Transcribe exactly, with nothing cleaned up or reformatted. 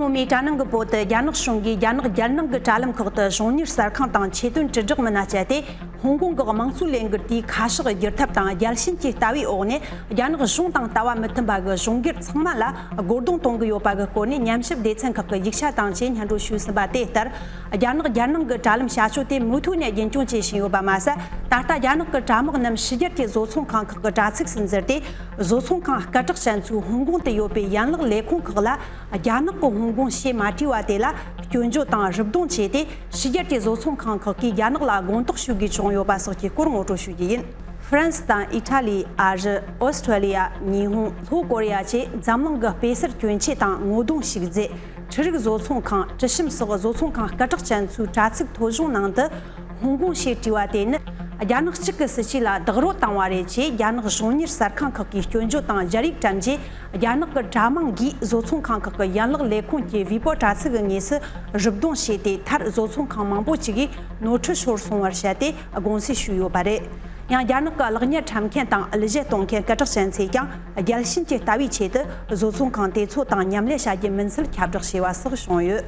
སྔོན་མའི་དྲ་སྣང་གི་བོད་དུ་རྒྱ་ནག་གཞུང་གིས་རྒྱ་ནག་རྒྱལ་ནང་གི་དྲ་ལམ་ཁག་ཏུ་གཞུང་གཉེར་གསར་ཁང་དང་ཆེད་དོན་དྲིལ་བསྒྲགས་མི་སྣ་བསྐྱལ་ཏེ། ཧོང་ཀོང་གི་དམངས་གཙོའི་ལས་འགུལ་དེའི་ཁ་ཕྱོགས་བསྒྱུར་ཐབས་དང་རྒྱལ་ཞེན་གྱི་ལྟ་བའི་འོག་ནས་རྒྱ་ནག་གཞུང་དང་ལྟ་བ་མི་མཐུན་པ་གི་གཞུང་སྒེར་ཚང་མ་ལ་རྒོལ་རྡུང་གཏོང་གི་ཡོད་པ་གི་སྐོར་ནས་ཉམས་ཞིབ་སྡེ་ཚན་ཁག་གི་ཡིག་ཆ་དང་བཅས་སྙན་སྒྲོན་ཞུས་ཟིན་པ་དེ་ལྟར། རྒྱ་ནག་རྒྱལ་ནང་གི་དྲ་ལམ་བྱ་སྤྱོད་དེ་མུ་མཐུད་ནས་རྒྱུན་སྐྱོང་བྱེད་བཞིན་ཡོད་པ་མ་ཟད། ད་ལྟ་རྒྱ་ནག་གི་དྲ་དམག་རྣམས་ཕྱི་རྒྱལ་གྱི་བཟོ་ཚོང་ཁང་ཁག་གི་དྲ་ཚིགས་སུ་འཛུལ་ཏེ། བཟོ་ཚོང་ཁང་སྐད་གྲགས་ཅན་ཚོའི་ཧོང་ཀོང་དུ་ཡོད་པའི་ཡན་ལག་ལས་ཁུངས་ཁག་ལ། རྒྱ་ནག་གི་ཧོང་ཀོང་ཞེས་མ་བྲིས་པ་དེ་ལ་སྐྱོན་བརྗོད་དང་རུབ་རྡུང་བྱས་ཏེ། ཕྱི་རྒྱལ་གྱི་བཟོ་ཚོང་ཁང་ཁག་གིས་རྒྱ་ནག་ལ་དགོངས་དག་ཞུ་དགོས་བྱུང་ཡོད་པ་སོགས་ཀྱི་སྐོར་ངོ་སྤྲོད་ཞུ་རྒྱུ་ཡིན། ཧྥ་རན་སི་དང་ཨི་ཊ་ལི། ཨ་རི། ཨོ་སི་ཁྲུ་ལི་ཡ། ཉི་ཧོང་། ལྷོ་ཀོ་རི་ཡ་བཅས་འཛམ་གླིང་གི་དཔེ་གསར་སྐྱོན་ཆས་དང་ངོ་གདོང་ཞིག་མཛེས། འཕྲུལ་རིག་བཟོ་ཚོང་ཁང་། དྲི་ཞིམ་སོགས་བཟོ་ཚོང་ཁང་སྐད་གྲགས་ཅན་ཚོའི་དྲ་ཚིགས་ཐོ་གཞུང་ནང་དུ། ཧོང་ཀོང་ཞེས་བྲིས་པ་དེ་ནི། རྒྱ་ནག་གཅིག་གི་སྲིད་ཇུས་ལ་བདག་རོལ་བཏང་བ་རེད་ཅེས་རྒྱ་ནག་གཞུང་གཉེར་གསར་ཁང་ཁག་གིས་སྐྱོན་བརྗོད་དང་སྦྱར་ཡིག་བཀྲམ་རྗེས། རྒྱ་ནག་གི་དྲ་དམངས་ཀྱིས་བཟོ་ཚོང་ཁང་ཁག་གི་ཡན་ལག་ལས་ཁུངས་ཀྱི་ཝི་པོ་དྲ་ཚིགས་ཀྱི་ངོས་སུ་རུབ་རྡུང་བྱས་ཏེ། མཐར་བཟོ་ཚོང་ཁང་མང་པོ་ཅིག་གིས་ནོར་འཁྲུལ་ཤོར་སོང་བར་བཤད་དེ་དགོངས་སེལ་ཞུས་ཡོད་པ་རེད། ཡང་རྒྱ་ནག་གི་གློག་བརྙན་འཁྲབ་མཁན་དང་གླུ་གཞས་གཏོང་མཁན་སྐད་གྲགས་ཅན་ཚོས་ཀྱང་རྒྱལ་ཞེན་གྱི་ལྟ་བའི་ཆེད་དུ་བཟོ་ཚོང་ཁང་དེ་ཚོ་དང་མཉམ་ལས་བྱ་རྒྱུ་མིན་ཚུལ་ཁྱབ་བསྒྲགས་བྱས་པ་སོགས་བྱུང་ཡོད།